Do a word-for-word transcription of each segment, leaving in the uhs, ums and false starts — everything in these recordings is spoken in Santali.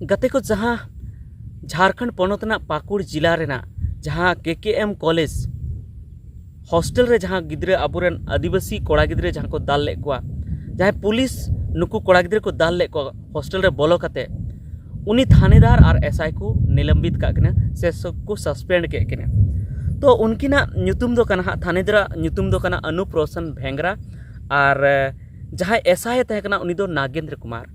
ᱜᱟᱛᱮ ᱠᱚ, ᱡᱟᱦᱟᱸ ᱡᱷᱟᱲᱠᱷᱚᱸᱰ ᱯᱚᱱᱚᱛ ᱨᱮᱱᱟᱜ ᱯᱟᱹᱠᱩᱲ ᱡᱮᱞᱟ ᱨᱮᱱᱟᱜ ᱡᱟᱦᱟᱸ ᱠᱮ ᱠᱮ ᱮᱢ ᱠᱚᱞᱮᱡᱽ ᱦᱳᱥᱴᱮᱞ ᱨᱮ ᱡᱟᱦᱟᱸ ᱜᱤᱫᱽᱨᱟᱹ, ᱟᱵᱚᱨᱮᱱ ᱟᱹᱫᱤᱵᱟᱹᱥᱤ ᱠᱚᱲᱟ ᱜᱤᱫᱽᱨᱟᱹ ᱡᱟᱦᱟᱸ ᱠᱚ ᱫᱟᱞ ᱞᱮᱫ ᱠᱚᱣᱟ, ᱡᱟᱦᱟᱸᱭ ᱯᱩᱞᱤᱥ ᱱᱩᱠᱩ ᱠᱚᱲᱟ ᱜᱤᱫᱽᱨᱟᱹ ᱠᱚ ᱫᱟᱞ ᱞᱮᱫ ᱠᱚᱣᱟ ᱦᱳᱥᱴᱮᱞ ᱨᱮ ᱵᱚᱞᱚ ᱠᱟᱛᱮ, ᱩᱱᱤ ᱛᱷᱟᱱᱮᱫᱟᱨ ᱟᱨ ᱮᱥ ᱟᱭ ᱠᱚ ᱱᱤᱞᱚᱢᱵᱤᱛ ᱠᱟᱜ ᱠᱤᱱᱟ ᱥᱮ ᱥᱚ-, ᱠᱚ ᱥᱟᱥᱯᱮᱱᱰ ᱠᱮᱫ ᱠᱤᱱᱟ᱾ ᱛᱚ ᱩᱱᱠᱤᱱᱟᱜ ᱧᱩᱛᱩᱢ ᱫᱚ ᱠᱟᱱᱟ ᱦᱟᱸᱜ, ᱛᱷᱟᱱᱮᱫᱟᱨᱟᱜ ᱧᱩᱛᱩᱢ ᱫᱚ ᱠᱟᱱᱟ ᱟᱱᱩᱯ ᱨᱳᱥᱚᱱ ᱵᱷᱮᱝᱜᱽᱨᱟ, ᱟᱨ ᱮ, ᱡᱟᱦᱟᱸᱭ ᱮᱥ ᱟᱭ ᱮ ᱛᱟᱦᱮᱸ ᱠᱟᱱᱟ ᱩᱱᱤ ᱫᱚ ᱱᱟᱜᱮᱱᱫᱨᱚ ᱠᱩᱢᱟᱨ᱾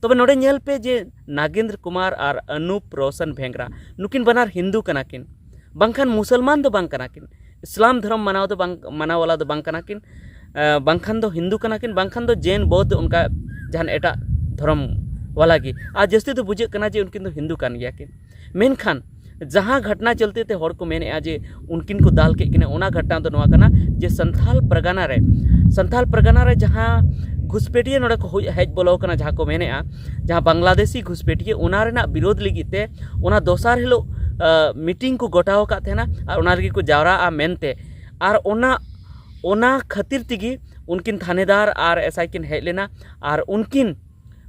ᱛᱚᱵᱮ ᱱᱚᱰᱮ ᱧᱮᱞ ᱯᱮ ᱡᱮ ᱱᱟᱜᱮᱱᱫᱨᱚ ᱠᱩᱢᱟᱨ ᱟᱨ ᱟᱱᱩᱯ ᱨᱳᱥᱚᱱ ᱵᱷᱮᱝᱜᱽᱨᱟ, ᱱᱩᱠᱤᱱ ᱵᱟᱱᱟᱨ ᱦᱤᱱᱫᱩ ᱠᱟᱱᱟ ᱠᱤᱱ, ᱵᱟᱝᱠᱷᱟᱱ ᱢᱩᱥᱚᱞᱢᱟᱱ ᱫᱚ ᱵᱟᱝ ᱠᱟᱱᱟ ᱠᱤᱱ, ᱤᱥᱞᱟᱢ ᱫᱷᱚᱨᱚᱢ ᱢᱟᱱᱟᱣ ᱫᱚ ᱵᱟᱝ, ᱢᱟᱱᱟᱣ ᱣᱟᱞᱟ ᱫᱚ ᱵᱟᱝ ᱠᱟᱱᱟ ᱠᱤᱱ, ᱮ, ᱵᱟᱝᱠᱷᱟᱱ ᱫᱚ ᱦᱤᱱᱫᱩ ᱠᱟᱱᱟ ᱠᱤᱱ, ᱵᱟᱝᱠᱷᱟᱱ ᱫᱚ ᱡᱮᱱ, ᱵᱳᱫᱷ, ᱚᱱᱠᱟ ᱡᱟᱦᱟᱱ ᱮᱴᱟᱜ ᱫᱷᱚᱨᱚᱢ ᱣᱟᱞᱟ ᱜᱮ᱾ ᱟᱨ ᱡᱟᱹᱥᱛᱤ ᱫᱚ ᱵᱩᱡᱷᱟᱹᱜ ᱠᱟᱱᱟ ᱡᱮ ᱩᱱᱠᱤᱱ ᱫᱚ ᱦᱤᱱᱫᱩ ᱠᱟᱱ ᱜᱮᱭᱟ ᱠᱤᱱ᱾ ᱢᱮᱱᱠᱷᱟᱱ ᱡᱟᱦᱟᱸ ᱜᱷᱚᱴᱱᱟ ᱪᱚᱞᱛᱮ ᱛᱮ ᱦᱚᱲ ᱠᱚ ᱢᱮᱱᱮᱫᱼᱟ ᱡᱮ ᱩᱱᱠᱤᱱ ᱠᱚ ᱫᱟᱞ ᱠᱮᱫ ᱠᱤᱱᱟ, ᱚᱱᱟ ᱜᱷᱚᱴᱱᱟ ᱫᱚ ᱱᱚᱣᱟ ᱠᱟᱱᱟ ᱡᱮ ᱥᱟᱱᱛᱷᱟᱞ ᱯᱟᱨᱜᱟᱱᱟ ᱨᱮ, ᱥᱟᱱᱛᱷᱟᱞ ᱯᱟᱨᱜᱟᱱᱟ ᱨᱮ ᱡᱟᱦᱟᱸ ᱜᱷᱩᱥᱯᱮᱴᱤᱭᱟᱹ ᱱᱚᱰᱮ ᱠᱚ ᱦᱩᱭ, ᱦᱮᱡ ᱵᱚᱞᱚ ᱟᱠᱟᱱᱟ, ᱡᱟᱦᱟᱸ ᱠᱚ ᱢᱮᱱᱮᱫᱼᱟ, ᱡᱟᱦᱟᱸ ᱵᱟᱝᱞᱟᱫᱮᱥᱤ ᱜᱷᱩᱥᱯᱮᱴᱤᱭᱟᱹ, ᱚᱱᱟ ᱨᱮᱱᱟᱜ ᱵᱤᱨᱳᱫᱷ ᱞᱟᱹᱜᱤᱫ ᱛᱮ ᱚᱱᱟ ᱫᱚᱥᱟᱨ ᱦᱤᱞᱳᱜ, ᱟ, ᱢᱤᱴᱤᱝ ᱠᱚ ᱜᱚᱴᱟᱣ ᱟᱠᱟᱫ ᱛᱟᱦᱮᱱᱟ ᱟᱨ ᱚᱱᱟ ᱞᱟᱹᱜᱤᱫ ᱠᱚ ᱡᱟᱣᱨᱟᱜᱼᱟ ᱢᱮᱱᱛᱮ᱾ ᱟᱨ ᱚᱱᱟ, ᱚᱱᱟ ᱠᱷᱟᱹᱛᱤᱨ ᱛᱮᱜᱮ ᱩᱱᱠᱤᱱ ᱛᱷᱟᱱᱮᱫᱟᱨ ᱟᱨ ᱮᱥ ᱟᱭ ᱠᱤᱱ ᱦᱮᱡ ᱞᱮᱱᱟ ᱟᱨ ᱩᱱᱠᱤᱱ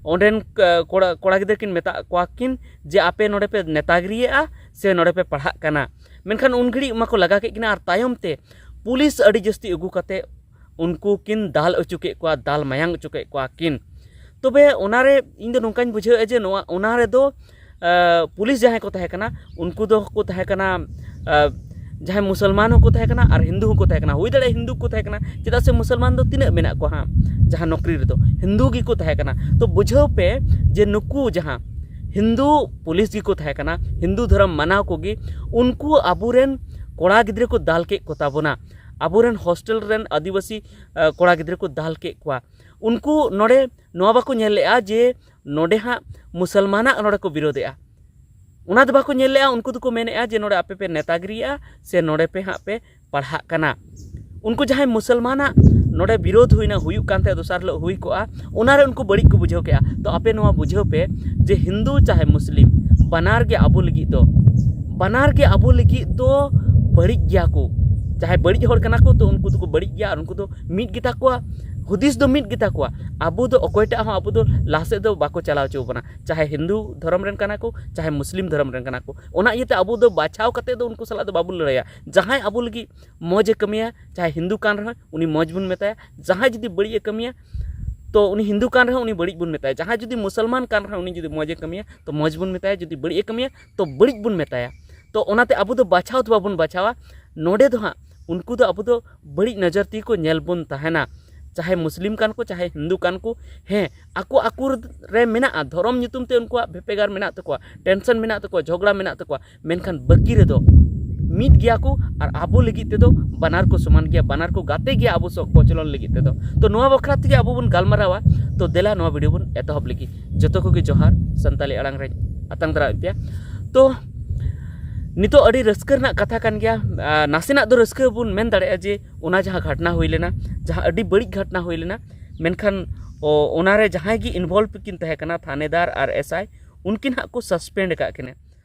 ᱚᱸᱰᱮᱱ, ᱟ, ᱠᱚᱲᱟ, ᱠᱚᱲᱟ ᱜᱤᱫᱽᱨᱟᱹ ᱠᱤᱱ ᱢᱮᱛᱟᱜ ᱠᱚᱣᱟ ᱠᱤᱱ ᱡᱮ, "ᱟᱯᱮ ᱱᱚᱰᱮ ᱯᱮ ᱱᱮᱛᱟᱜᱤᱨᱤᱭᱮᱫᱼᱟ ᱥᱮ ᱱᱚᱰᱮ ᱯᱮ ᱯᱟᱲᱦᱟᱜ ᱠᱟᱱᱟ?" ᱢᱮᱱᱠᱷᱟᱱ ᱩᱱ ᱜᱷᱟᱹᱲᱤᱡ ᱢᱟᱠᱚ ᱞᱟᱜᱟ ᱠᱮᱫ ᱠᱤᱱᱟ ᱟᱨ ᱛᱟᱭᱚᱢ ᱛᱮ ᱯᱩᱞᱤᱥ ᱟᱹᱰᱤ ᱡᱟᱹᱥᱛᱤ ᱟᱹᱜᱩ ᱠᱟᱛᱮ ᱩᱱᱠᱩ ᱠᱤᱱ ᱫᱟᱞ ᱦᱚᱪᱚ ᱠᱮᱫ ᱠᱚᱣᱟ, ᱫᱟᱞ ᱢᱟᱭᱟᱝ ᱦᱚᱪᱚ ᱠᱮᱫ ᱠᱚᱣᱟ ᱠᱤᱱ᱾ ᱛᱚᱵᱮ ᱚᱱᱟᱨᱮ ᱤᱧ ᱫᱚ ᱱᱚᱝᱠᱟᱧ ᱵᱩᱡᱷᱟᱹᱣᱮᱫᱼᱟ ᱡᱮ ᱱᱚᱣᱟ, ᱚᱱᱟ ᱨᱮᱫᱚ, ᱟ, ᱯᱩᱞᱤᱥ ᱡᱟᱦᱟᱸᱭ ᱠᱚ ᱛᱟᱦᱮᱸ ᱠᱟᱱᱟ, ᱩᱱᱠᱩ ᱫᱚ ᱠᱚ ᱛᱟᱦᱮᱸ ᱠᱟᱱᱟ, ᱟ, ᱡᱟᱦᱟᱸᱭ ᱢᱩᱥᱚᱞᱢᱟᱱ ᱦᱚᱸᱠᱚ ᱛᱟᱦᱮᱸ ᱠᱟᱱᱟ ᱟᱨ ᱦᱤᱱᱫᱩ ᱦᱚᱸᱠᱚ ᱛᱟᱦᱮᱸ ᱠᱟᱱᱟ᱾ ᱦᱩᱭ ᱫᱟᱲᱮᱭᱟᱜᱼᱟ ᱦᱤᱱᱫᱩ ᱠᱚ ᱛᱟᱦᱮᱸ ᱠᱟᱱᱟ, ᱪᱮᱫᱟᱜ ᱥᱮ ᱢᱩᱥᱚᱞᱢᱟᱱ ᱫᱚ ᱛᱤᱱᱟᱹᱜ ᱢᱮᱱᱟᱜ ᱠᱚᱣᱟ ᱦᱟᱸᱜ ᱡᱟᱦᱟᱸ ᱱᱚᱠᱨᱤ ᱨᱮᱫᱚ? ᱦᱤᱱᱫᱩ ᱜᱮᱠᱚ ᱛᱟᱦᱮᱸ ᱠᱟᱱᱟ᱾ ᱛᱚ ᱵᱩᱡᱷᱟᱹᱣ ᱯᱮ ᱡᱮ ᱱᱩᱠᱩ ᱡᱟᱦᱟᱸ ᱦᱤᱱᱫᱩ ᱯᱩᱞᱤᱥ ᱜᱮᱠᱚ ᱛᱟᱦᱮᱸ ᱠᱟᱱᱟ, ᱦᱤᱱᱫᱩ ᱫᱷᱚᱨᱚᱢ ᱢᱟᱱᱟᱣ ᱠᱚᱜᱮ, ᱩᱱᱠᱩ ᱟᱵᱚᱨᱮᱱ ᱠᱚᱲᱟ ᱜᱤᱫᱽᱨᱟᱹ ᱠᱚ ᱫᱟᱞ ᱠᱮᱫ ᱠᱚ ᱛᱟᱵᱚᱱᱟ, ᱟᱵᱚᱨᱮᱱ ᱦᱳᱥᱴᱮᱞ ᱨᱮᱱ ᱟᱹᱫᱤᱵᱟᱹᱥᱤ, ᱟ, ᱠᱚᱲᱟ ᱜᱤᱫᱽᱨᱟᱹ ᱠᱚ ᱫᱟᱞ ᱠᱮᱫ ᱠᱚᱣᱟ᱾ ᱩᱱᱠᱩ ᱱᱚᱰᱮ ᱱᱚᱣᱟ ᱵᱟᱠᱚ ᱧᱮᱞ ᱞᱮᱫᱼᱟ ᱡᱮ ᱱᱚᱰᱮ ᱦᱟᱸᱜ ᱢᱩᱥᱚᱞᱢᱟᱱᱟᱜ ᱱᱚᱰᱮ ᱠᱚ ᱵᱤᱨᱳᱫᱷᱮᱜᱼᱟ, ᱚᱱᱟ ᱫᱚ ᱵᱟᱠᱚ ᱧᱮᱞ ᱞᱮᱫᱼᱟ᱾ ᱩᱱᱠᱩ ᱫᱚᱠᱚ ᱢᱮᱱᱮᱫᱼᱟ ᱡᱮ ᱱᱚᱰᱮ ᱟᱯᱮ ᱯᱮ ᱱᱮᱛᱟᱜᱤᱨᱤᱭᱮᱜᱼᱟ ᱥᱮ ᱱᱚᱰᱮ ᱯᱮ ᱦᱟᱸᱜ ᱯᱮ ᱯᱟᱲᱦᱟᱜ ᱠᱟᱱᱟ᱾ ᱩᱱᱠᱩ ᱡᱟᱦᱟᱸᱭ ᱢᱩᱥᱚᱞᱢᱟᱱᱟᱜ ᱱᱚᱰᱮ ᱵᱤᱨᱳᱫᱷ ᱦᱩᱭᱱᱟ, ᱦᱩᱭᱩᱜ ᱠᱟᱱ ᱛᱟᱦᱮᱸᱫ, ᱫᱚᱥᱟᱨ ᱦᱤᱞᱳᱜ ᱦᱩᱭ ᱠᱚᱜᱼᱟ, ᱚᱱᱟᱨᱮ ᱩᱱᱠᱩ ᱵᱟᱹᱲᱤᱡ ᱠᱚ ᱵᱩᱡᱷᱟᱹᱣ ᱠᱮᱜᱼᱟ᱾ ᱛᱚ ᱟᱯᱮ ᱱᱚᱣᱟ ᱵᱩᱡᱷᱟᱹᱣ ᱯᱮ ᱡᱮ ᱦᱤᱱᱫᱩ ᱪᱟᱦᱮ ᱢᱩᱥᱞᱤᱢ, ᱵᱟᱱᱟᱨ ᱜᱮ ᱟᱵᱚ ᱞᱟᱹᱜᱤᱫ ᱫᱚ, ᱵᱟᱱᱟᱨ ᱜᱮ ᱟᱵᱚ ᱞᱟᱹᱜᱤᱫ ᱫᱚ ᱵᱟᱹᱲᱤᱡ ᱜᱮᱭᱟ ᱠᱚ᱾ ᱡᱟᱦᱟᱸᱭ ᱵᱟᱹᱲᱤᱡ ᱦᱚᱲ ᱠᱟᱱᱟ ᱠᱚ, ᱛᱚ ᱩᱱᱠᱩ ᱫᱚᱠᱚ ᱵᱟᱹᱲᱤᱡ ᱜᱮᱭᱟ ᱟᱨ ᱩᱱᱠᱩ ᱫᱚ ᱢᱤᱫ ᱜᱮᱛᱟ ᱠᱚᱣᱟ᱾ ᱦᱩᱫᱤᱥ ᱫᱚ ᱢᱤᱫ ᱜᱮᱛᱟ ᱠᱚᱣᱟ᱾ ᱟᱵᱚ ᱫᱚ ᱚᱠᱚᱭᱴᱟᱜ ᱦᱚᱸ ᱟᱵᱚ ᱫᱚ ᱞᱟᱦᱟ ᱥᱮᱫ ᱫᱚ ᱵᱟᱠᱚ ᱪᱟᱞᱟᱣ ᱦᱚᱪᱚ ᱵᱚᱱᱟ, ᱪᱟᱦᱮ ᱦᱤᱱᱫᱩ ᱫᱷᱚᱨᱚᱢ ᱨᱮᱱ ᱠᱟᱱᱟ ᱠᱚ, ᱪᱟᱦᱮ ᱢᱩᱥᱞᱤᱢ ᱫᱷᱚᱨᱚᱢ ᱨᱮᱱ ᱠᱟᱱᱟ ᱠᱚ᱾ ᱚᱱᱟ ᱤᱭᱟᱹᱛᱮ ᱟᱵᱚ ᱫᱚ ᱵᱟᱪᱷᱟᱣ ᱠᱟᱛᱮ ᱫᱚ ᱩᱱᱠᱩ ᱥᱟᱞᱟᱜ ᱫᱚ ᱵᱟᱵᱚᱱ ᱞᱟᱹᱲᱦᱟᱹᱭᱟ᱾ ᱡᱟᱦᱟᱸᱭ ᱟᱵᱚ ᱞᱟᱹᱜᱤᱫ ᱢᱚᱡᱽ ᱮ ᱠᱟᱹᱢᱤᱭᱟ, ᱪᱟᱦᱮ ᱦᱤᱱᱫᱩ ᱠᱟᱱ ᱨᱮᱦᱚᱸ ᱩᱱᱤ ᱢᱚᱡᱽ ᱵᱚᱱ ᱢᱮᱛᱟᱭᱟ, ᱡᱟᱦᱟᱸᱭ ᱡᱩᱫᱤ ᱵᱟᱹᱲᱤᱡ ᱮ ᱠᱟᱹᱢᱤᱭᱟ ᱛᱚ ᱩᱱᱤ ᱦᱤᱱᱫᱩ ᱠᱟᱱ ᱨᱮᱦᱚᱸ ᱩᱱᱤ ᱵᱟᱹᱲᱤᱡ ᱵᱚᱱ ᱢᱮᱛᱟᱭᱟ, ᱡᱟᱦᱟᱸᱭ ᱡᱩᱫᱤ ᱢᱩᱥᱚᱞᱢᱟᱱ ᱠᱟᱱ ᱨᱮᱦᱚᱸ ᱩᱱᱤ ᱡᱩᱫᱤ ᱢᱚᱡᱽ ᱮ ᱠᱟᱹᱢᱤᱭᱟ ᱛᱚ ᱢᱚᱡᱽ ᱵᱚᱱ ᱢᱮᱛᱟᱭᱟ, ᱡᱩᱫᱤ ᱵᱟᱹᱲᱤᱡ ᱮ ᱠᱟᱹᱢᱤᱭᱟ ᱛᱚ ᱵᱟᱹᱲᱤᱡ ᱵᱚᱱ ᱢᱮᱛᱟᱭᱟ᱾ ᱛᱚ ᱚᱱᱟᱛᱮ ᱟᱵᱚ ᱫᱚ ᱵᱟᱪᱷᱟᱣ ᱫᱚ ᱵᱟᱵᱚᱱ ᱵᱟᱪᱷᱟᱣᱟ᱾ ᱱᱚᱰᱮ ᱫᱚ ᱦᱟᱸᱜ ᱩᱱᱠᱩ ᱫᱚ ᱟᱵᱚ ᱫᱚ ᱵᱟᱹᱲᱤᱡ ᱱᱚᱡᱚᱨ ᱛᱮᱜᱮ ᱠᱚ ᱧᱮᱞ ᱵᱚᱱ ᱛᱟᱦᱮᱱᱟ᱾ ᱪᱟᱦᱮ ᱢᱩᱥᱞᱤᱢ ᱠᱟᱱ ᱠᱚ, ᱪᱟᱦᱮ ᱦᱤᱱᱫᱩ ᱠᱟᱱ ᱠᱚ, ᱦᱮᱸ, ᱟᱠᱚ ᱟᱠᱚ ᱨᱮ ᱢᱮᱱᱟᱜᱼᱟ, ᱫᱷᱚᱨᱚᱢ ᱧᱩᱛᱩᱢ ᱛᱮ ᱩᱱᱠᱩᱣᱟᱜ ᱵᱷᱮᱯᱮᱜᱟᱨ ᱢᱮᱱᱟᱜ ᱛᱟᱠᱚᱣᱟ, ᱴᱮᱱᱥᱚᱱ ᱢᱮᱱᱟᱜ ᱛᱟᱠᱚᱣᱟ, ᱡᱷᱚᱜᱽᱲᱟ ᱢᱮᱱᱟᱜ ᱛᱟᱠᱚᱣᱟ, ᱢᱮᱱᱠᱷᱟᱱ ᱵᱟᱹᱠᱤ ᱨᱮᱫᱚ ᱢᱤᱫ ᱜᱮᱭᱟ ᱠᱚ᱾ ᱟᱨ ᱟᱵᱚ ᱞᱟᱹᱜᱤᱫ ᱛᱮᱫᱚ ᱵᱟᱱᱟᱨ ᱠᱚ ᱥᱚᱢᱟᱱ ᱜᱮᱭᱟ, ᱵᱟᱱᱟᱨ ᱠᱚ ᱜᱟᱛᱮ ᱜᱮᱭᱟ ᱟᱵᱚ ᱥᱚ-, ᱠᱚᱪᱞᱚᱱ ᱞᱟᱹᱜᱤᱫ ᱛᱮᱫᱚ᱾ ᱛᱚ ᱱᱚᱣᱟ ᱵᱟᱠᱷᱨᱟ ᱛᱮᱜᱮ ᱟᱵᱚ ᱵᱚᱱ ᱜᱟᱞᱢᱟᱨᱟᱣᱟ᱾ ᱛᱚ ᱫᱮᱞᱟ ᱱᱚᱣᱟ ᱵᱷᱤᱰᱤᱭᱳ ᱵᱚᱱ ᱮᱛᱚᱦᱚᱵ ᱞᱟᱹᱜᱤᱫ᱾ ᱡᱚᱛᱚ ᱠᱚᱜᱮ ᱡᱚᱦᱟᱨ, ᱥᱟᱱᱛᱟᱞᱤ ᱟᱲᱟᱝ ᱨᱮ ᱟᱛᱟᱝ ᱫᱟᱨᱟᱢᱮᱫ ᱯᱮᱭᱟ᱾ ᱛᱚ ᱱᱤᱛᱚᱜ ᱟᱹᱰᱤ ᱨᱟᱹᱥᱠᱟᱹ ᱨᱮᱱᱟᱜ ᱠᱟᱛᱷᱟ ᱠᱟᱱ ᱜᱮᱭᱟ᱾ ᱟᱨ ᱱᱟᱥᱮᱱᱟᱜ ᱫᱚ ᱨᱟᱹᱥᱠᱟᱹ ᱵᱚᱱ ᱢᱮᱱ ᱫᱟᱲᱮᱭᱟᱜᱼᱟ ᱡᱮ ᱚᱱᱟ ᱡᱟᱦᱟᱸ ᱜᱷᱚᱴᱱᱟ ᱦᱩᱭ ᱞᱮᱱᱟ, ᱡᱟᱦᱟᱸ ᱟᱹᱰᱤ ᱵᱟᱹᱲᱤᱡ ᱜᱷᱚᱴᱱᱟ ᱦᱩᱭ ᱞᱮᱱᱟ, ᱢᱮᱱᱠᱷᱟᱱ ᱚ-, ᱚᱱᱟᱨᱮ ᱡᱟᱦᱟᱸᱭ ᱜᱮ ᱤᱱᱵᱷᱚᱞᱵᱷ ᱠᱤᱱ ᱛᱟᱦᱮᱸ ᱠᱟᱱᱟ, ᱛᱷᱟᱱᱮᱫᱟᱨ ᱟᱨ ᱮᱥ ᱟᱭ, ᱩᱱᱠᱤᱱ ᱦᱟᱸᱜ ᱠᱚ ᱥᱟᱥᱯᱮᱱᱰ ᱟᱠᱟᱫ ᱠᱤᱱᱟ᱾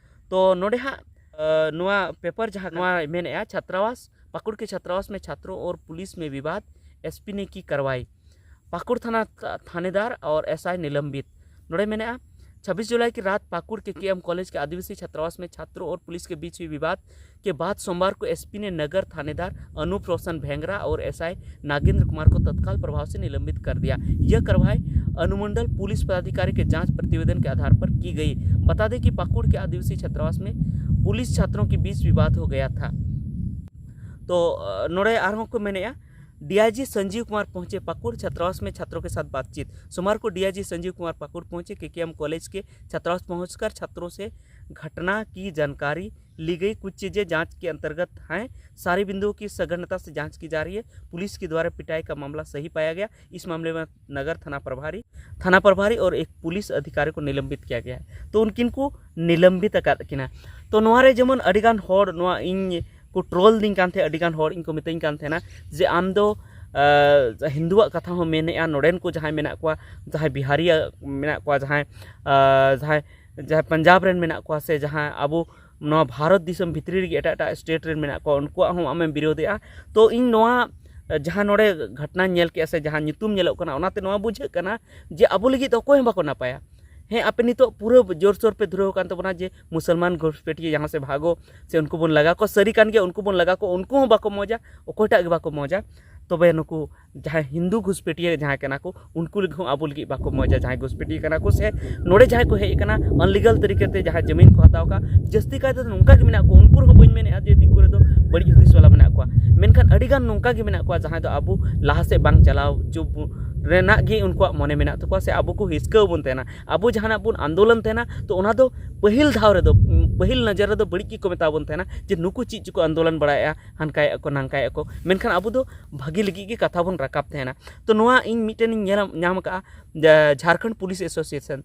ᱛᱚ ᱱᱚᱰᱮ ᱦᱟᱸᱜ, ᱟ, ᱱᱚᱣᱟ ᱯᱮᱯᱟᱨ ᱡᱟᱦᱟᱸ ᱱᱚᱣᱟ ᱢᱮᱱᱮᱫᱼᱟ, ᱪᱷᱟᱛᱨᱟᱣᱟᱥ, ᱯᱟᱹᱠᱩᱲ ᱠᱮ ᱪᱷᱟᱛᱨᱟᱣᱟᱥ ᱢᱮ ᱪᱷᱟᱛᱨᱚ ᱚᱨ ᱯᱩᱞᱤᱥ ᱢᱮ ᱵᱤᱵᱟᱫ, ᱮᱥ ᱯᱤ ᱱᱮ ᱠᱤ ᱠᱟᱨᱣᱟᱭ, ᱯᱟᱹᱠᱩᱲ ᱛᱷᱟᱱᱟ ᱛᱷᱟ-, ᱛᱷᱟᱱᱮᱫᱟᱨ ᱚᱨ ᱮᱥ ᱟᱭ ᱱᱤᱞᱚᱢᱵᱤᱛ᱾ ᱱᱚᱰᱮ ᱢᱮᱱᱮᱫᱼᱟ, ᱪᱷᱟᱵᱵᱤᱥ जुलाई की रात पाकुड़ के केएम कॉलेज के आदिवासी छात्रावास में छात्रों और पुलिस के बीच हुई विवाद के बाद सोमवार को एसपी ने नगर थानेदार अनूप रोशन भेंगरा और एसआई नागेंद्र कुमार को तत्काल प्रभाव से निलंबित कर दिया। यह कार्रवाई अनुमंडल पुलिस पदाधिकारी के जांच प्रतिवेदन के आधार पर की गई। बता दें कि पाकुड़ के आदिवासी छात्रावास में पुलिस छात्रों के बीच विवाद हो गया था। तो, ᱟ, ᱱᱚᱰᱮ ᱟᱨᱦᱚᱸ ᱠᱚ ᱢᱮᱱᱮᱫᱼᱟ, डीआईजी संजीव कुमार पहुंचे पाकुड़, छात्रावास में छात्रों के साथ बातचीत। सोमवार को डीआईजी संजीव कुमार पाकुड़ पहुंचे केकेएम कॉलेज के छात्रावास पहुंचकर छात्रों से घटना की जानकारी ली गई। कुछ चीज़ें जांच के अंतर्गत हैं। सारे बिंदुओं की सघनता से जांच की जा रही है। पुलिस के द्वारा पिटाई का मामला सही पाया गया। इस मामले में नगर थाना प्रभारी, थाना प्रभारी और एक पुलिस अधिकारी को निलंबित किया गया है। तो ᱩᱱᱠᱤᱱ ᱠᱚ ᱱᱤᱞᱚᱢᱵᱤᱛ ᱟᱠᱟᱫ ᱠᱤᱱᱟ᱾ ᱛᱚ ᱱᱚᱣᱟ ᱨᱮ ᱡᱮᱢᱚᱱ ᱟᱹᱰᱤ ᱜᱟᱱ ᱦᱚᱲ ᱱᱚᱣᱟ ᱤᱧ ᱠᱚ ᱴᱨᱳᱞ ᱫᱤᱧ ᱠᱟᱱ ᱛᱟᱦᱮᱸᱫ, ᱟᱹᱰᱤ ᱜᱟᱱ ᱦᱚᱲ ᱤᱧ ᱠᱚ ᱢᱤᱛᱟᱹᱧ ᱠᱟᱱ ᱛᱟᱦᱮᱱᱟ ᱡᱮ ᱟᱢ ᱫᱚ, ᱟ, ᱦᱤᱱᱫᱩᱣᱟᱜ ᱠᱟᱛᱷᱟ ᱦᱚᱸ ᱢᱮᱱᱮᱫᱼᱟ, ᱱᱚᱰᱮᱱ ᱠᱚ ᱡᱟᱦᱟᱸᱭ ᱢᱮᱱᱟᱜ ᱠᱚᱣᱟ, ᱡᱟᱦᱟᱸᱭ ᱵᱤᱦᱟᱨᱤᱭᱟ ᱢᱮᱱᱟᱜ ᱠᱚᱣᱟ, ᱡᱟᱦᱟᱸᱭ, ᱟ, ᱡᱟᱦᱟᱸᱭ, ᱡᱟᱦᱟᱸᱭ ᱯᱟᱧᱡᱟᱵᱽ ᱨᱮᱱ ᱢᱮᱱᱟᱜ ᱠᱚᱣᱟ, ᱥᱮ ᱡᱟᱦᱟᱸᱭ ᱟᱵᱚ ᱱᱚᱣᱟ ᱵᱷᱟᱨᱚᱛ ᱫᱤᱥᱚᱢ ᱵᱷᱤᱛᱨᱤ ᱨᱮᱜᱮ ᱮᱴᱟᱜ ᱮᱴᱟᱜ ᱥᱴᱮᱴ ᱨᱮᱱ ᱢᱮᱱᱟᱜ ᱠᱚᱣᱟ, ᱩᱱᱠᱩᱣᱟᱜ ᱦᱚᱸ ᱟᱢᱮᱢ ᱵᱤᱨᱳᱫᱮᱜᱼᱟ᱾ ᱛᱚ ᱤᱧ ᱱᱚᱣᱟ ᱡᱟᱦᱟᱸ ᱱᱚᱰᱮ ᱜᱷᱚᱴᱱᱟ ᱧᱮᱞ ᱠᱮᱜᱼᱟ ᱥᱮ ᱡᱟᱦᱟᱸ ᱧᱩᱛᱩᱢ ᱧᱮᱞᱚᱜ ᱠᱟᱱᱟ, ᱚᱱᱟᱛᱮ ᱱᱚᱣᱟ ᱵᱩᱡᱷᱟᱹᱜ ᱠᱟᱱᱟ ᱡᱮ ᱟᱵᱚ ᱞᱟᱹᱜᱤᱫ ᱫᱚ ᱚᱠᱚᱭ ᱦᱚᱸ ᱵᱟᱠᱚ ᱱᱟᱯᱟᱭᱟ᱾ ᱦᱮᱸ, ᱟᱯᱮ ᱱᱤᱛᱚᱜ ᱯᱩᱨᱟᱹ ᱡᱳᱨᱥᱳᱨ ᱯᱮ ᱫᱷᱩᱨᱟᱹᱣ ᱟᱠᱟᱱ ᱛᱟᱵᱚᱱᱟ ᱡᱮ ᱢᱩᱥᱚᱞᱢᱟᱱ ᱜᱷᱩᱥᱯᱮᱴᱤᱭᱟᱹ ᱡᱟᱦᱟᱸ ᱥᱮ ᱵᱷᱟᱜᱚ, ᱥᱮ ᱩᱱᱠᱩ ᱵᱚᱱ ᱞᱟᱜᱟ ᱠᱚᱣᱟ᱾ ᱥᱟᱹᱨᱤ ᱠᱟᱱ ᱜᱮᱭᱟ, ᱩᱱᱠᱩ ᱵᱚᱱ ᱞᱟᱜᱟ ᱠᱚᱣᱟ, ᱩᱱᱠᱩ ᱦᱚᱸ ᱵᱟᱠᱚ ᱢᱚᱡᱟ, ᱚᱠᱚᱭᱴᱟᱜ ᱜᱮ ᱵᱟᱠᱚ ᱢᱚᱡᱟ᱾ ᱛᱚᱵᱮ ᱱᱩᱠᱩ ᱡᱟᱦᱟᱸᱭ ᱦᱤᱱᱫᱩ ᱜᱷᱩᱥᱯᱮᱴᱤᱭᱟᱹ ᱡᱟᱦᱟᱸᱭ ᱠᱟᱱᱟ ᱠᱚ, ᱩᱱᱠᱩ ᱞᱟᱹᱜᱤᱫ ᱦᱚᱸ ᱟᱵᱚ ᱞᱟᱹᱜᱤᱫ ᱵᱟᱠᱚ ᱢᱚᱡᱟ᱾ ᱡᱟᱦᱟᱸᱭ ᱜᱷᱩᱥᱯᱮᱴᱤᱭᱟᱹ ᱠᱟᱱᱟ ᱠᱚ ᱥᱮ ᱱᱚᱰᱮ ᱡᱟᱦᱟᱸᱭ ᱠᱚ ᱦᱮᱡ ᱟᱠᱟᱱᱟ ᱟᱱᱞᱤᱜᱟᱞ ᱛᱟᱹᱨᱤᱠᱟ ᱛᱮ, ᱡᱟᱦᱟᱸ ᱡᱟᱹᱢᱤᱱ ᱠᱚ ᱦᱟᱛᱟᱣ ᱠᱟᱜᱼᱟ, ᱡᱟᱹᱥᱛᱤ ᱠᱟᱭ ᱛᱮᱫᱚ ᱱᱚᱝᱠᱟ ᱜᱮ ᱢᱮᱱᱟᱜ ᱠᱚᱣᱟ᱾ ᱩᱱᱠᱩ ᱨᱮᱦᱚᱸ ᱵᱟᱹᱧ ᱢᱮᱱᱮᱫᱼᱟ ᱡᱮ ᱫᱤᱠᱩ ᱨᱮᱫᱚ ᱵᱟᱹᱲᱤᱡ ᱦᱩᱫᱤᱥ ᱵᱟᱞᱟ ᱢᱮᱱᱟᱜ ᱠᱚᱣᱟ, ᱢᱮᱱᱠᱷᱟᱱ ᱟᱹᱰᱤ ᱜᱟᱱ ᱱᱚᱝᱠᱟ ᱜᱮ ᱢᱮᱱᱟᱜ ᱠᱚᱣᱟ ᱡᱟᱦᱟᱸᱭ ᱫᱚ ᱟᱵᱚ ᱞᱟᱦᱟ ᱥᱮᱫ ᱵᱟᱝ ᱪᱟᱞᱟᱣ ᱦᱚᱪᱚ ᱵᱚ-, ᱨᱮᱱᱟᱜ ᱜᱮ ᱩᱱᱠᱩᱣᱟᱜ ᱢᱚᱱᱮ ᱢᱮᱱᱟᱜ ᱛᱟᱠᱚᱣᱟ, ᱥᱮ ᱟᱵᱚ ᱠᱚ ᱦᱤᱥᱠᱟᱹᱣ ᱵᱚᱱ ᱛᱟᱦᱮᱱᱟ᱾ ᱟᱵᱚ ᱡᱟᱦᱟᱱᱟᱜ ᱵᱚᱱ ᱟᱱᱫᱳᱞᱚᱱ ᱛᱟᱦᱮᱱᱟ, ᱛᱚ ᱚᱱᱟ ᱫᱚ ᱯᱟᱹᱦᱤᱞ ᱫᱷᱟᱣ ᱨᱮᱫᱚ, ᱯᱟᱹᱦᱤᱞ ᱱᱚᱡᱚᱨ ᱨᱮᱫᱚ ᱵᱟᱹᱲᱤᱡ ᱜᱮᱠᱚ ᱢᱮᱛᱟ ᱵᱚᱱ ᱛᱟᱦᱮᱱᱟ ᱡᱮ ᱱᱩᱠᱩ ᱪᱮᱫ ᱪᱚᱠᱚ ᱟᱱᱫᱳᱞᱚᱱ ᱵᱟᱲᱟᱭᱮᱫᱼᱟ, ᱦᱟᱱᱠᱟᱭᱮᱫᱼᱟ ᱠᱚ, ᱱᱟᱝᱠᱟᱭᱮᱫᱼᱟ ᱠᱚ, ᱢᱮᱱᱠᱷᱟᱱ ᱟᱵᱚ ᱫᱚ ᱵᱷᱟᱹᱜᱤ ᱞᱟᱹᱜᱤᱫ ᱜᱮ ᱠᱟᱛᱷᱟ ᱵᱚᱱ ᱨᱟᱠᱟᱵ ᱛᱟᱦᱮᱱᱟ᱾ ᱛᱚ ᱱᱚᱣᱟ ᱤᱧ ᱢᱤᱫᱴᱮᱱ ᱤᱧ ᱧᱮᱞ ᱧᱟᱢ ᱟᱠᱟᱫᱼᱟ, ᱡᱟ-, ᱡᱷᱟᱲᱠᱷᱚᱸᱰ ᱯᱩᱞᱤᱥ ᱮᱥᱳᱥᱤᱭᱮᱥᱚᱱ,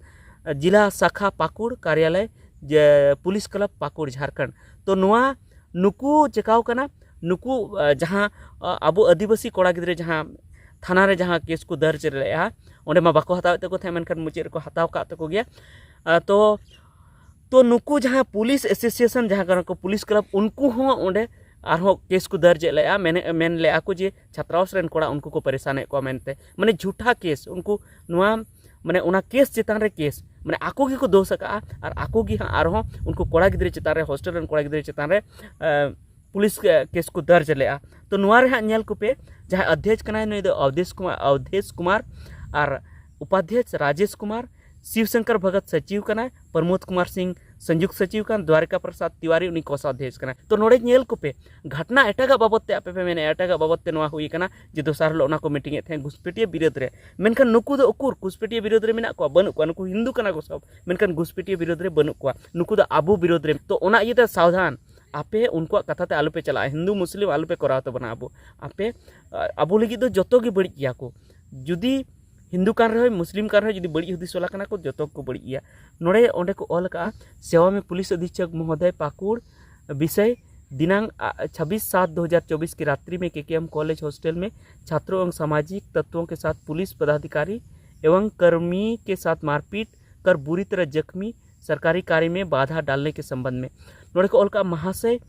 ᱡᱤᱞᱟ ᱥᱟᱠᱷᱟ ᱯᱟᱹᱠᱩᱲ ᱠᱟᱨᱭᱟᱞᱚᱭ, ᱡᱮ ᱯᱩᱞᱤᱥ ᱠᱞᱟᱵᱽ ᱯᱟᱹᱠᱩᱲ ᱡᱷᱟᱲᱠᱷᱚᱸᱰ᱾ ᱛᱚ ᱱᱚᱣᱟ ᱱᱩᱠᱩ ᱪᱮᱠᱟᱣ ᱠᱟᱱᱟ, ᱱᱩᱠᱩ, ᱟ, ᱡᱟᱦᱟᱸ, ᱟ, ᱟᱵᱚ ᱟᱹᱫᱤᱵᱟᱹᱥᱤ ᱠᱚᱲᱟ ᱜᱤᱫᱽᱨᱟᱹ ᱡᱟᱦᱟᱸ ᱛᱷᱟᱱᱟ ᱨᱮ ᱡᱟᱦᱟᱸ ᱠᱮᱥ ᱠᱚ ᱫᱟᱨᱡᱽ ᱞᱮᱫᱼᱟ, ᱚᱸᱰᱮ ᱢᱟ ᱵᱟᱠᱚ ᱦᱟᱛᱟᱣᱮᱫ ᱛᱟᱠᱚ ᱛᱟᱦᱮᱸᱫ, ᱢᱮᱱᱠᱷᱟᱱ ᱢᱩᱪᱟᱹᱫ ᱨᱮᱠᱚ ᱦᱟᱛᱟᱣ ᱠᱟᱜ ᱛᱟᱠᱚ ᱜᱮᱭᱟ᱾ ᱟ, ᱛᱚ, ᱛᱚ ᱱᱩᱠᱩ ᱡᱟᱦᱟᱸ ᱯᱩᱞᱤᱥ ᱮᱥᱳᱥᱤᱭᱮᱥᱚᱱ ᱡᱟᱦᱟᱸ ᱠᱟᱱᱟ ᱠᱚ, ᱯᱩᱞᱤᱥ ᱠᱞᱟᱵᱽ, ᱩᱱᱠᱩ ᱦᱚᱸ ᱚᱸᱰᱮ ᱟᱨᱦᱚᱸ ᱠᱮᱥ ᱠᱚ ᱫᱟᱨᱡᱽ ᱮᱫ ᱞᱮᱫᱼᱟ, ᱢᱮᱱ, ᱢᱮᱱ ᱞᱮᱫᱼᱟ ᱠᱚ ᱡᱮ ᱪᱷᱟᱛᱨᱟᱣᱟᱥ ᱨᱮᱱ ᱠᱚᱲᱟ ᱩᱱᱠᱩ ᱠᱚ ᱯᱟᱨᱤᱥᱟᱱᱮᱫ ᱠᱚᱣᱟ ᱢᱮᱱᱛᱮ, ᱢᱟᱱᱮ ᱡᱷᱩᱴᱟ ᱠᱮᱥ, ᱩᱱᱠᱩ ᱱᱚᱣᱟ, ᱢᱟᱱᱮ ᱚᱱᱟ ᱠᱮᱥ ᱪᱮᱛᱟᱱ ᱨᱮ ᱠᱮᱥ, ᱢᱟᱱᱮ ᱟᱠᱚ ᱜᱮᱠᱚ ᱫᱳᱥ ᱟᱠᱟᱫᱼᱟ ᱟᱨ ᱟᱠᱚ ᱜᱮ ᱦᱟᱸᱜ ᱟᱨᱦᱚᱸ ᱩᱱᱠᱩ ᱠᱚᱲᱟ ᱜᱤᱫᱽᱨᱟᱹ ᱪᱮᱛᱟᱱ ᱨᱮ, ᱦᱳᱥᱴᱮᱞ ᱨᱮᱱ ᱠᱚᱲᱟ ᱜᱤᱫᱽᱨᱟᱹ ᱪᱮᱛᱟᱱ ᱨᱮ, ᱮ, ᱯᱩᱞᱤᱥ ᱠᱮ-, ᱠᱮᱥ ᱠᱚ ᱫᱟᱨᱡᱽ ᱞᱮᱫᱼᱟ᱾ ᱛᱚ ᱱᱚᱣᱟ ᱨᱮ ᱦᱟᱸᱜ ᱧᱮᱞ ᱠᱚᱯᱮ, ᱡᱟᱦᱟᱸᱭ ᱚᱫᱷᱭᱚᱠᱥ ᱠᱟᱱᱟᱭ ᱱᱩᱭ ᱫᱚ ᱚᱵᱫᱮᱥ ᱠᱩᱢᱟᱨ, ᱚᱵᱫᱷᱮᱥ ᱠᱩᱢᱟᱨ, ᱟᱨ ᱩᱯᱟᱫᱷᱭᱚᱠᱥ ᱨᱟᱡᱮᱥ ᱠᱩᱢᱟᱨ, ᱥᱤᱵ ᱥᱚᱝᱠᱚᱨ ᱵᱷᱚᱜᱚᱛ ᱥᱚᱪᱤᱵᱽ ᱠᱟᱱᱟᱭ, ᱯᱨᱚᱢᱳᱫ ᱠᱩᱢᱟᱨ ᱥᱤᱝ ᱥᱚᱝᱡᱩᱠᱛ ᱥᱚᱪᱤᱵᱽ ᱠᱟᱱ, ᱫᱣᱟᱨᱤᱠᱟ ᱯᱨᱚᱥᱟᱫᱽ ᱛᱤᱣᱟᱨᱤ ᱩᱱᱤ ᱠᱳᱥᱟᱫᱷᱭᱚᱠᱥ ᱠᱟᱱᱟᱭ᱾ ᱛᱚ ᱱᱚᱰᱮ ᱧᱮᱞ ᱠᱚᱯᱮ, ᱜᱷᱟᱴᱱᱟ ᱮᱴᱟᱜᱟᱜ ᱵᱟᱵᱚᱛ ᱛᱮ ᱟᱯᱮ ᱯᱮ ᱢᱮᱱᱮᱫᱼᱟ, ᱮᱴᱟᱜᱟᱜ ᱵᱟᱵᱚᱛ ᱛᱮ ᱱᱚᱣᱟ ᱦᱩᱭ ᱠᱟᱱᱟ ᱡᱮ ᱫᱚᱥᱟᱨ ᱦᱤᱞᱳᱜ ᱚᱱᱟ ᱠᱚ ᱢᱤᱴᱤᱝ ᱮᱫ ᱛᱟᱦᱮᱸᱫ ᱜᱷᱩᱥᱯᱮᱴᱤᱭᱟᱹ ᱵᱤᱨᱳᱫᱷ ᱨᱮ, ᱢᱮᱱᱠᱷᱟᱱ ᱱᱩᱠᱩ ᱫᱚ ᱩᱠᱩᱨ ᱜᱷᱩᱥᱯᱮᱴᱤᱭᱟᱹ ᱵᱤᱨᱳᱫᱷ ᱨᱮ ᱢᱮᱱᱟᱜ ᱠᱚᱣᱟ? ᱵᱟᱹᱱᱩᱜ ᱠᱚᱣᱟ᱾ ᱱᱩᱠᱩ ᱦᱤᱱᱫᱩ ᱠᱟᱱᱟ ᱠᱚ ᱥᱚᱵ, ᱢᱮᱱᱠᱷᱟᱱ ᱜᱷᱩᱥᱯᱮᱴᱤᱭᱟᱹ ᱵᱤᱨᱳᱫᱷ ᱨᱮ ᱵᱟᱹᱱᱩᱜ ᱠᱚᱣᱟ, ᱱᱩᱠᱩ ᱫᱚ ᱟᱵᱚ ᱵᱤᱨᱳᱫᱷ ᱨᱮ᱾ ᱛᱚ ᱚᱱᱟ ᱤᱭᱟᱹᱛᱮ ᱥᱟᱵᱫᱷᱟᱱ, ᱟᱯᱮ ᱩᱱᱠᱩᱣᱟᱜ ᱠᱟᱛᱷᱟ ᱛᱮ ᱟᱞᱚᱯᱮ ᱪᱟᱞᱟᱜᱼᱟ, ᱦᱤᱱᱫᱩ ᱢᱩᱥᱞᱤᱢ ᱟᱞᱚᱯᱮ ᱠᱚᱨᱟᱣ ᱛᱟᱵᱚᱱᱟ ᱟᱵᱚ, ᱟᱯᱮ, ᱟ-, ᱟᱵᱚ ᱞᱟᱹᱜᱤᱫ ᱫᱚ ᱡᱚᱛᱚ ᱜᱮ ᱵᱟᱹᱲᱤᱡ ᱜᱮᱭᱟ ᱠᱚ᱾ ᱡᱩᱫᱤ ᱦᱤᱱᱫᱩ ᱠᱟᱱ ᱨᱮᱦᱚᱸᱭ, ᱢᱩᱥᱞᱤᱢ ᱠᱟᱱ ᱨᱮᱦᱚᱸᱭ, ᱡᱩᱫᱤ ᱵᱟᱹᱲᱤᱡ ᱦᱩᱫᱤᱥ ᱣᱟᱞᱟ ᱠᱟᱱᱟ ᱠᱚ, ᱡᱚᱛᱚ ᱠᱚ ᱵᱟᱹᱲᱤᱡ ᱜᱮᱭᱟ᱾ ᱱᱚᱰᱮ ᱚᱸᱰᱮ ᱠᱚ ᱚᱞ ᱟᱠᱟᱫᱼᱟ, ᱥᱮᱣᱟ ᱢᱮ ᱯᱩᱞᱤᱥ ᱚᱫᱷᱤᱠᱪᱷᱚᱠ ᱢᱚᱦᱳᱫᱚᱭ ᱯᱟᱹᱠᱩᱲ, विषय, दिनांक, आ, छब्बीस सात दो हज़ार चौबीस की रात्रि में केकेएम कॉलेज हॉस्टल में छात्रों एवं सामाजिक तत्वों के साथ पुलिस पदाधिकारी एवं कर्मी के साथ मारपीट कर बुरी तरह जख्मी, सरकारी कार्य में बाधा डालने के संबंध में। ᱱᱚᱰᱮ ᱠᱚ ᱚᱞ ᱠᱟᱜᱼᱟ, महाशय,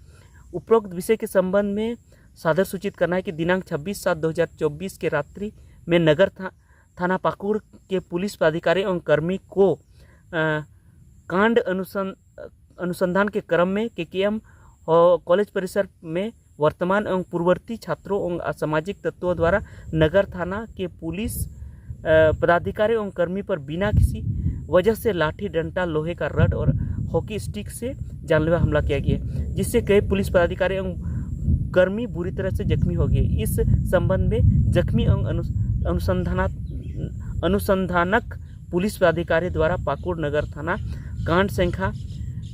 उपरोक्त विषय के संबंध में सादर सूचित करना है कि दिनांक छब्बीस सात दो हज़ार चौबीस के रात्रि में नगर था, थाना पाकुड़ के पुलिस पदाधिकारी एवं कर्मी को अ, कांड अनुसं अनुसंधान के क्रम में केकेएम कॉलेज परिसर में वर्तमान एवं पूर्ववर्ती छात्रों एवं असामाजिक तत्वों द्वारा नगर थाना के पुलिस अ, पदाधिकारी एवं कर्मी पर बिना किसी वजह से लाठी डंडा, लोहे का रड और हॉकी स्टिक से जानलेवा हमला किया गया, जिससे कई पुलिस पदाधिकारी एवं कर्मी बुरी तरह से जख्मी हो गए। इस संबंध में जख्मी एवं अनुस- अनुसंधाना अनुसंधानक पुलिस पदाधिकारी द्वारा पाकुड़ नगर थाना कांड संख्या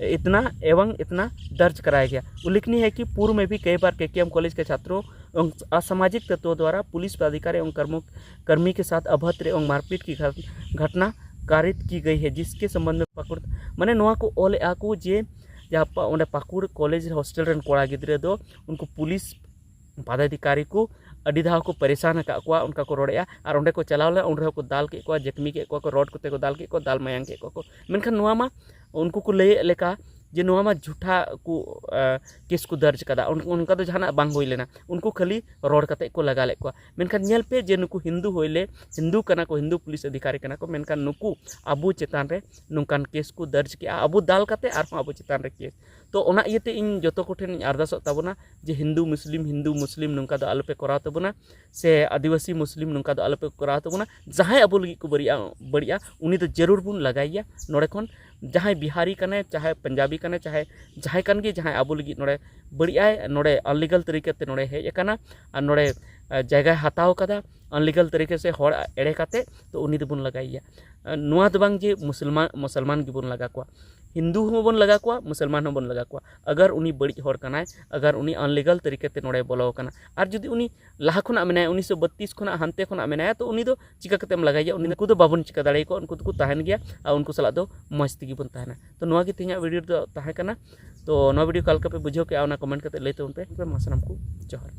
इतना एवं इतना दर्ज कराया गया। उल्लेखनीय है कि पूर्व में भी कई बार केकेएम कॉलेज के छात्रों एवं असामाजिक तत्वों द्वारा पुलिस पदाधिकारी एवं कर्मों कर्मी के साथ अभद्र एवं मारपीट की घट- घटना कारित की गई है, जिसके संबंध में पाकुड़ ᱢᱟᱱᱮ ᱱᱚᱣᱟ ᱠᱚ ᱚᱞᱮᱜᱼᱟ ᱠᱚ ᱡᱮ ᱡᱟᱦᱟᱸ ᱯᱟ- ᱚᱸᱰᱮ ᱯᱟᱹᱠᱩᱲ ᱠᱚᱞᱮᱡᱽ ᱦᱳᱥᱴᱮᱞ ᱨᱮᱱ ᱠᱚᱲᱟ ᱜᱤᱫᱽᱨᱟᱹ ᱫᱚ ᱩᱱᱠᱩ ᱯᱩᱞᱤᱥ ᱯᱚᱫᱟᱫᱷᱤᱠᱟᱨᱤ ᱠᱚ ᱟᱹᱰᱤ ᱫᱷᱟᱣ ᱠᱚ ᱯᱟᱨᱤᱥᱟᱱ ᱟᱠᱟᱫ ᱠᱚᱣᱟ, ᱚᱱᱠᱟ ᱠᱚ ᱨᱚᱲᱮᱫᱼᱟ᱾ ᱟᱨ ᱚᱸᱰᱮ ᱠᱚ ᱪᱟᱞᱟᱣ ᱞᱮᱱᱟ, ᱩᱱ ᱨᱮᱦᱚᱸ ᱠᱚ ᱫᱟᱞ ᱠᱮᱫ ᱠᱚᱣᱟ, ᱡᱟᱹᱠᱷᱢᱤ ᱠᱮᱫ ᱠᱚᱣᱟ ᱠᱚ, ᱨᱚᱰ ᱠᱚᱛᱮ ᱠᱚ ᱫᱟᱞ ᱠᱮᱫ ᱠᱚᱣᱟ, ᱫᱟᱞ ᱢᱟᱭᱟᱝ ᱠᱮᱫ ᱠᱚᱣᱟ ᱠᱚ᱾ ᱢᱮᱱᱠᱷᱟᱱ ᱱᱚᱣᱟ ᱢᱟ ᱩᱱᱠᱩ ᱠᱚ ᱞᱟᱹᱭᱮᱫ ᱞᱮᱠᱟ ᱡᱮ ᱱᱚᱣᱟ ᱢᱟ ᱡᱷᱩᱴᱟ ᱠᱚ ᱠᱮᱥ ᱠᱚ ᱫᱟᱨᱡᱽ ᱠᱟᱫᱟ, ᱚᱱᱠᱟ ᱫᱚ ᱡᱟᱦᱟᱱᱟᱜ ᱵᱟᱝ ᱦᱩᱭ ᱞᱮᱱᱟ, ᱩᱱᱠᱩ ᱠᱷᱟᱹᱞᱤ ᱨᱚᱲ ᱠᱟᱛᱮ ᱠᱚ ᱞᱟᱜᱟ ᱞᱮᱫ ᱠᱚᱣᱟ᱾ ᱢᱮᱱᱠᱷᱟᱱ ᱧᱮᱞ ᱯᱮ ᱡᱮ ᱱᱩᱠᱩ ᱦᱤᱱᱫᱩ ᱦᱩᱭ ᱞᱮ, ᱦᱤᱱᱫᱩ ᱠᱟᱱᱟ ᱠᱚ, ᱦᱤᱱᱫᱩ ᱯᱩᱞᱤᱥ ᱚᱫᱷᱤᱠᱟᱨᱤ ᱠᱟᱱᱟ ᱠᱚ, ᱢᱮᱱᱠᱷᱟᱱ ᱱᱩᱠᱩ ᱟᱵᱚ ᱪᱮᱛᱟᱱ ᱨᱮ ᱱᱚᱝᱠᱟᱱ ᱠᱮᱥ ᱠᱚ ᱫᱟᱨᱡᱽ ᱠᱮᱜᱼᱟ, ᱟᱵᱚ ᱫᱟᱞ ᱠᱟᱛᱮ ᱟᱨᱦᱚᱸ ᱟᱵᱚ ᱪᱮᱛᱟᱱ ᱨᱮ ᱠᱮᱥ᱾ ᱛᱚ ᱚᱱᱟ ᱤᱭᱟᱹᱛᱮ ᱤᱧ ᱡᱚᱛᱚ ᱠᱚᱴᱷᱮᱱ ᱤᱧ ᱟᱨᱫᱟᱥᱚᱜ ᱛᱟᱵᱚᱱᱟ ᱡᱮ ᱦᱤᱱᱫᱩ ᱢᱩᱥᱞᱤᱢ, ᱦᱤᱱᱫᱩ ᱢᱩᱥᱞᱤᱢ ᱱᱚᱝᱠᱟ ᱫᱚ ᱟᱞᱚᱯᱮ ᱠᱚᱨᱟᱣ ᱛᱟᱵᱚᱱᱟ, ᱥᱮ ᱟᱹᱫᱤᱵᱟᱹᱥᱤ ᱢᱩᱥᱞᱤᱢ ᱱᱚᱝᱠᱟ ᱫᱚ ᱟᱞᱚᱯᱮ ᱠᱚᱨᱟᱣ ᱛᱟᱵᱚᱱᱟ᱾ ᱡᱟᱦᱟᱸᱭ ᱟᱵᱚ ᱞᱟᱹᱜᱤᱫ ᱠᱚ ᱵᱟᱹᱲᱤᱡᱼᱟ, ᱵᱟᱹᱲᱤᱡᱼᱟ, ᱩᱱᱤ ᱫᱚ ᱡᱟᱹᱨᱩᱲ ᱵᱚᱱ ᱞᱟᱜᱟᱭᱮᱭᱟ᱾ ᱱᱚᱰᱮ ᱠᱷᱚᱱ ᱡᱟᱦᱟᱸᱭ ᱵᱤᱦᱟᱨᱤ ᱠᱟᱱᱟᱭ, ᱪᱟᱦᱮ ᱯᱟᱧᱡᱟᱵᱤ ᱠᱟᱱᱟᱭ, ᱪᱟᱦᱮ ᱡᱟᱦᱟᱸᱭ ᱠᱟᱱ ᱜᱮ, ᱡᱟᱦᱟᱸᱭ ᱟᱵᱚ ᱞᱟᱹᱜᱤᱫ ᱱᱚᱰᱮ ᱵᱟᱹᱲᱤᱡ ᱟᱭ, ᱱᱚᱰᱮ ᱟᱱᱞᱤᱜᱟᱞ ᱛᱟᱹᱨᱤᱠᱟ ᱛᱮ ᱱᱚᱰᱮ ᱦᱮᱡ ᱟᱠᱟᱱᱟ ᱟᱨ ᱱᱚᱰᱮ ᱟᱸ, ᱡᱟᱭᱜᱟᱭ ᱦᱟᱛᱟᱣ ᱟᱠᱟᱫᱟ ᱟᱱᱞᱤᱜᱟᱞ ᱛᱟᱹᱨᱤᱠᱟ ᱥᱮ ᱦᱚᱲ ᱮᱲᱮ ᱠᱟᱛᱮ, ᱛᱚ ᱩᱱᱤ ᱫᱚᱵᱚᱱ ᱞᱟᱜᱟᱭᱮᱭᱟ᱾ ᱟᱸ, ᱱᱚᱣᱟ ᱫᱚ ᱵᱟᱝ ᱡᱮ ᱢᱩᱥᱞᱢᱟᱱ, ᱢᱩᱥᱚᱞᱢᱟᱱ ᱜᱮᱵᱚᱱ ᱞᱟᱜᱟ ᱠᱚᱣᱟ, ᱦᱤᱱᱫᱩ ᱦᱚᱸᱵᱚᱱ ᱞᱟᱜᱟ ᱠᱚᱣᱟ, ᱢᱩᱥᱚᱞᱢᱟᱱ ᱦᱚᱸᱵᱚᱱ ᱞᱟᱜᱟ ᱠᱚᱣᱟ᱾ ᱟᱜᱟᱨ ᱩᱱᱤ ᱵᱟᱹᱲᱤᱡ ᱦᱚᱲ ᱠᱟᱱᱟᱭ, ᱟᱜᱟᱨ ᱩᱱᱤ ᱟᱱᱞᱤᱜᱟᱞ ᱛᱟᱹᱨᱤᱠᱟ ᱛᱮ ᱱᱚᱰᱮ ᱵᱚᱞᱚ ᱟᱠᱟᱱᱟ, ᱟᱨ ᱡᱩᱫᱤ ᱩᱱᱤ ᱞᱟᱦᱟ ᱠᱷᱚᱱᱟᱜ ᱢᱮᱱᱟᱭᱟ, ᱩᱱᱤᱥᱥᱚ ᱵᱟᱛᱤᱥ ᱠᱷᱚᱱᱟᱜ ᱦᱟᱱᱛᱮ ᱠᱷᱚᱱᱟᱜ ᱢᱮᱱᱟᱭᱟ, ᱛᱚ ᱩᱱᱤ ᱫᱚ ᱪᱤᱠᱟ ᱠᱟᱛᱮᱢ ᱞᱟᱜᱟᱭᱮᱭᱟ? ᱩᱱᱤ, ᱩᱱᱠᱩ ᱫᱚ ᱵᱟᱵᱚᱱ ᱪᱤᱠᱟ ᱫᱟᱲᱮᱭᱟᱠᱚᱣᱟ, ᱩᱱᱠᱩ ᱫᱚᱠᱚ ᱛᱟᱦᱮᱱ ᱜᱮᱭᱟ ᱟᱨ ᱩᱱᱠᱩ ᱥᱟᱞᱟᱜ ᱫᱚ ᱢᱚᱡᱽ ᱛᱮᱜᱮ ᱵᱚᱱ ᱛᱟᱦᱮᱱᱟ᱾ ᱛᱚ ᱱᱚᱣᱟ ᱜᱮ ᱛᱮᱦᱮᱧᱟᱜ ᱵᱷᱤᱰᱤᱭᱳ ᱨᱮᱫᱚ ᱛᱟᱦᱮᱸ ᱠᱟᱱᱟ᱾ ᱛᱚ ᱱᱚᱣᱟ ᱵᱷᱤᱰᱤᱭᱳ ᱚᱠᱟ ᱞᱮᱠᱟ ᱯᱮ ᱵᱩᱡᱷᱟᱹᱣ ᱠᱮᱜᱼᱟ, ᱚᱱᱟ ᱠᱚᱢᱮᱱᱴ ᱠᱟᱛᱮ ᱞᱟᱹᱭ ᱛᱟᱵᱚᱱ ᱯᱮ᱾ ᱢᱟ ᱥᱟᱱᱟᱢ ᱠᱚ ᱡᱚᱦᱟᱨ᱾